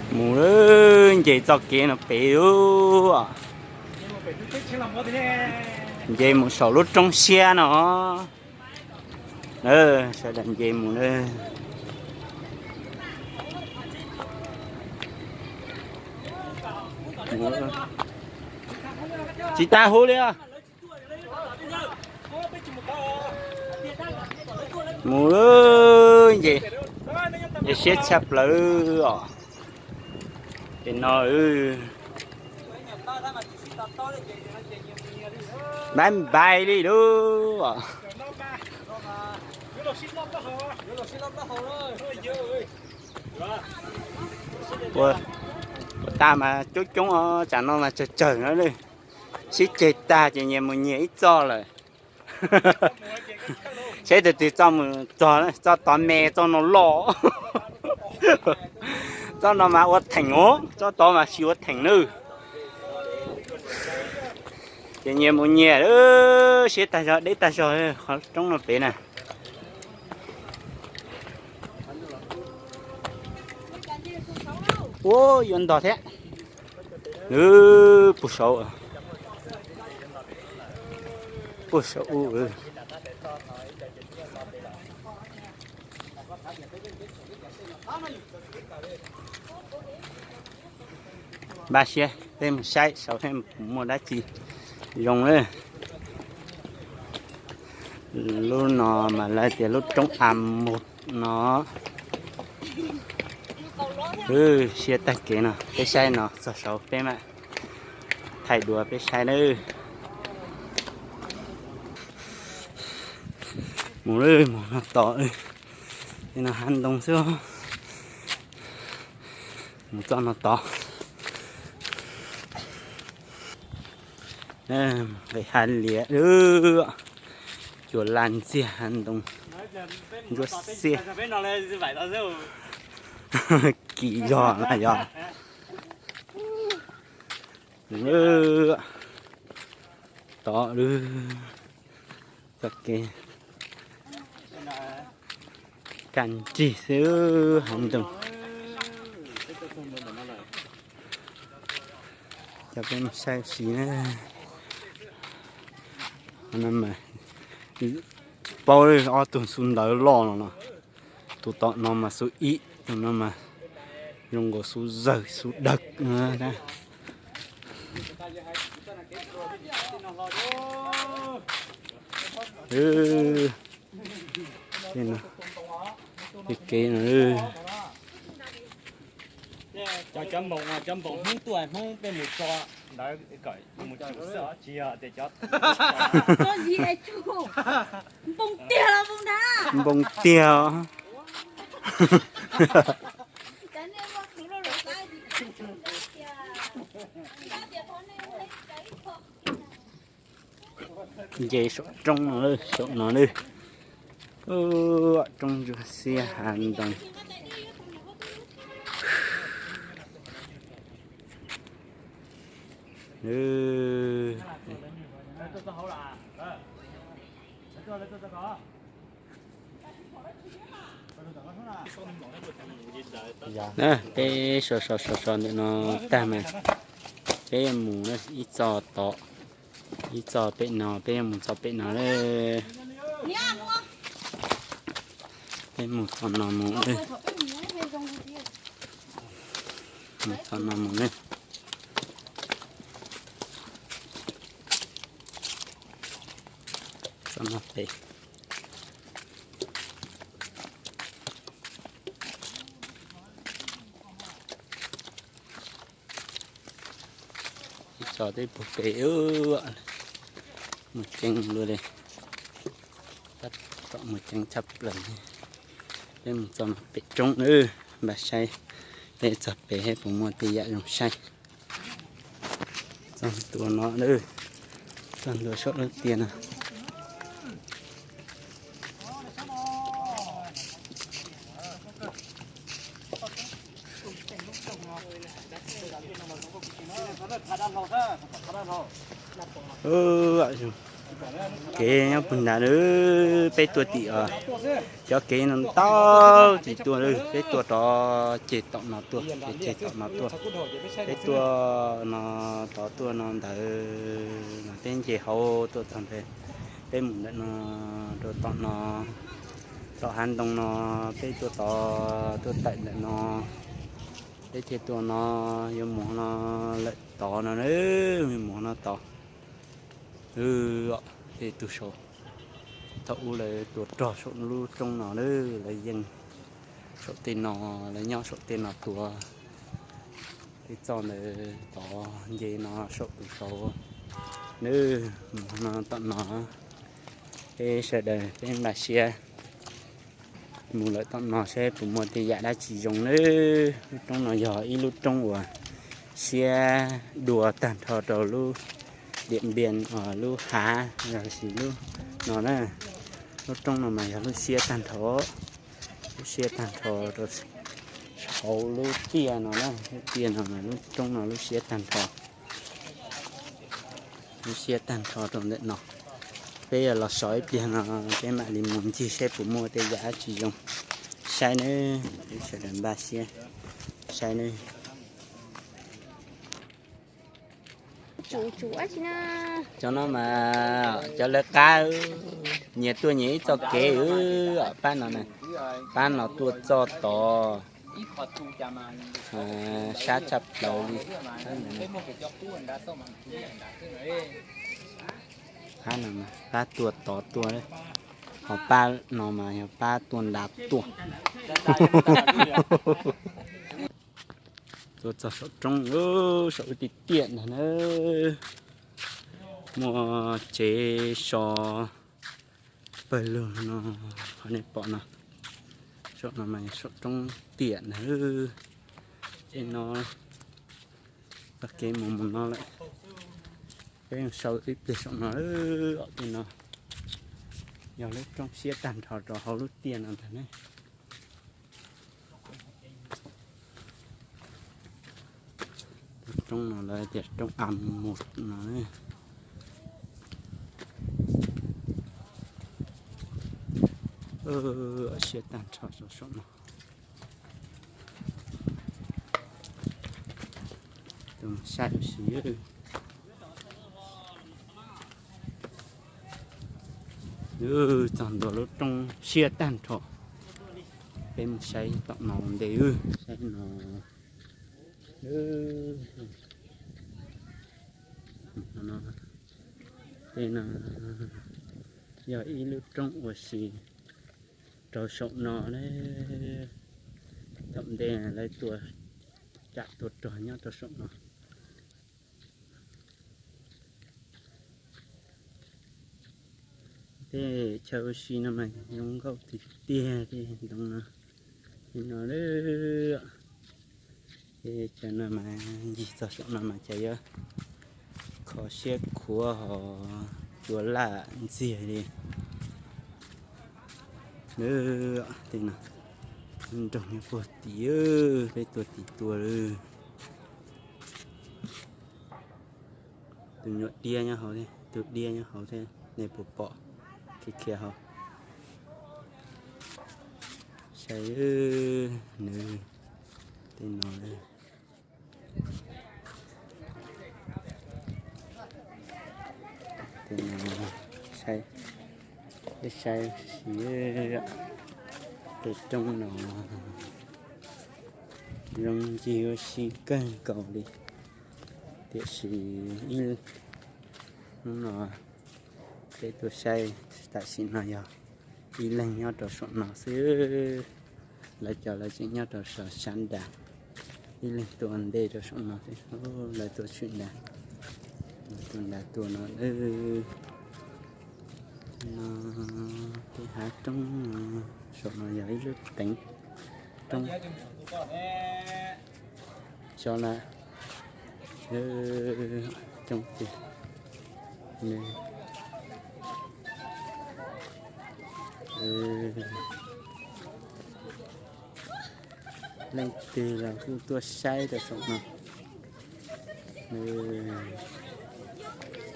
Mus, nce txoj kev no pem lub, nce mus saum lub roob siab no. Sawv daws nce mus. Tsis tas hu li os. Mus, nce, nce siab tshaj plaws os. Ces no, npab npais li lub. Ua, ua tag mas coob coob os, tsam no mas tsawg tsawg no li. Sib ceg tag ces nyias mus nyias ib txoj lawm. Seb tus twg txoj mus txog, txoj tod me, txoj no loj. Txoj no mas ua theem os, txoj tod mas tsis ua theem nawb. Ces nyias mus nyias, siab tag zog deb tag zog qhov roob no pem na. Ua yuav ntog thiab. Puag saud, puag saud. Npaj siab peb mus saib saud seb puas muaj dab tsi zoo na. Lub no mas lawv tias lub roob A Mus no. Siab tag kev no, peb saib no txog saud peb mam thaij dua peb saib nawb. Mus, mus no tod, no hav ntoo xwb. Mus txoj no tod. Nqis hav liam, cua laj ntxiag hav ntoo, ntsuab xiab. Kim zog na yog. Tod lawm. Txoj kev kaj nrig xwb hav ntoo. Cov peb mus saib si na. Tsis paub ob tug xu ntawv loj no no. Tus tom no mas xu ib, tus no mas zoo nkaus xu zawg xu dawg. Tej kev no. Cov, cov npoos, cov npoos Hmoob tuaj Hmoob peb mus tso ntawd kom mus tsis yog tias cov npoos tiag los npoos nrad. Npoos tiag. Nce saum roob no, saum no na. Roob ntsuab xiab hav ntoo. Peb so so so so ntawm no tag mas peb yuav mus ib txoj tod, ib txoj pem no, peb yuav mus txoj pem no lawm. Peb mus txoj no mus, mus txoj no mus na. Txoj no pem. Ib txoj twb puag pem, mus ceev luaj li. Tab tom mus ceev tshaj plaws. Peb mus txog pem roob nawb, npaj saib peb txog pem seb puas muaj tej yam zoo saib. Txog ntua no, txog ntua saum lub tiaj no. Zoo Kev nyob puag nrad na, peb tuaj tim os, cov kev no ntau tsis tuaj, peb tuaj rov ceg tom no tuaj, ceg tom no tuaj, peb tuaj no, rov tuaj no ntawd no, peb nce hauv tuaj txog ntawd, peb mus ntawm no rau tom no, tom hav ntoo no, peb tuaj tod tuaj tawm ntawm no, peb thiaj tuaj no, yuav mus no, lawm tod no, yuav mus no tod. Tej tug saum, thaum ub lawv tua rog saum lub roob no, lawv yeej saum tej no, lawv nyob saum tej no tua. Tej txoj ntawd tod nce no saum tus saud. Nws mus no tom no, peb sawv daws peb npaj siab mus lawm tom no saib puas muaj tej yam dab tsi zoo nawb. Lub roob no yog ib lub roob uas siab dua tag nrho rau lub Diam Npiam, lub hav los sis lub no na. Lub roob no mas yog lub siab tag nrho, lub siab tag nrho rau hauv lub tiaj no na. Lub tiaj no mas lub roob no lub siab tag nrho, lub siab tag nrho rau ntawm no. Peb yuav los so ib pliag no, peb mam li mus ncig saib puas muaj tej yam dab tsi zoo saib nawb. Peb sawv daws npaj siab saib nawb. Cov no mas cov lawv qab, nyias tuaj nyias ib txoj kev. Pab no, pab no tuaj txoj tod, sab tshaj plaws li. Pab no mas pab tuaj tod tuaj, ho pab no mas yog pab tuaj nrad tuaj. Tuaj txog saum roob, saum lub tiaj tiaj ntag na. Muaj tsev so pawg lug no, qhov nej pom no, saum no mas saum roob tiaj ntag. Tej no txoj kev mus mus no lawm, peb sau ib pliag saum no. Tej no yog lub roob siab tag nrho rau hauv lub tiaj no ntag ne. Roob no lawv tias roob A Mus no. Siab tag nrho rau saum no. Tus saib ua si. Txog ntua lub roob siab tag nrho. Peb mus saib tom no ua ntej, saib no. Tej no yog ib lub roob ua si rau saum no ne. Thaum ntej lawv tua, tsam tua rog nyob rau saum no. Tej chaw ua si no mas zoo nkauj tiag tiag, tej ntoo no, no. Tej chaw no mas ncig txog saum no mas cas yuav kho siab khuav hos cua laj ntxiag li. Tej no nroog nyob puag tim, peb tuaj tim tua lawm. Tus nyuam diab nyob hauv thiab, tus diab nyob hauv thiab, nej puas pom? Khiav khiav hauv. Saib nws tej no. Tej no saib, peb saib ua si, tej roob no zoo ncig ua si kawg nkaus li. Tiam sis ib hnub no peb tuaj saib, tam sim no yog ib leeg nyob rau saum no xwb. Lawv cov lawv tseem nyob rau sab nrad, ib leeg tuaj ntej rau saum no xwb. Lawv tuaj tshwm nrad, lawv tuaj nrad tuaj no. No, tej hav roob no, saum no yog ib lub teev roob. Xyov na, coob tiag. Leej twg los kuj tuaj saib rau saum no.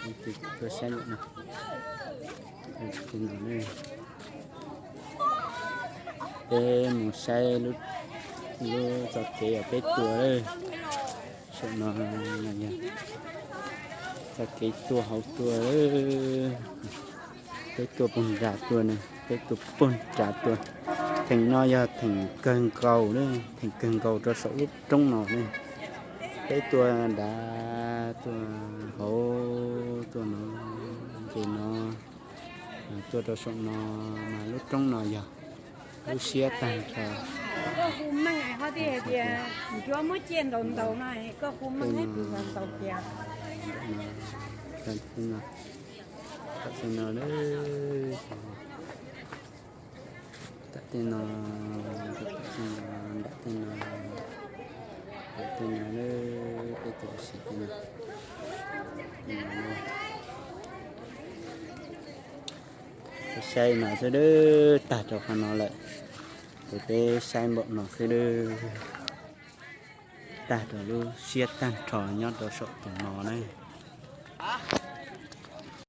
Leej twg kuj tuaj saib ntawm no. Tej no, peb mus saib lub, lub txoj kev uas peb tuaj lawm. Saum no yog txoj kev tuaj hauv tuaj lawm. Peb tuaj puag nram tuaj ne, peb tuaj puag nram tuaj. Theem no yog theem kawg nkaus ne, theem kawg nkaus rau saum lub roob no ne. Peb tuaj nram tuaj hauv tuaj no, ces no tuaj rau saum no mas lub roob no yog lub siab tag nrho. Koj hu meej ho tias hais tias Ncuab muab ciaj ntaus ntaus no, koj hu meej ib tus los ntaus tias. Tam tej no, tam tej no, nram tej no, nram tej no, peb tuaj ua si tej no. Peb saib no xwb dab, tag rau qhov no lawm. Ces peb saib npaum no xwb dab, tag rau lub siab tag nrho nyob rau saum tus no na.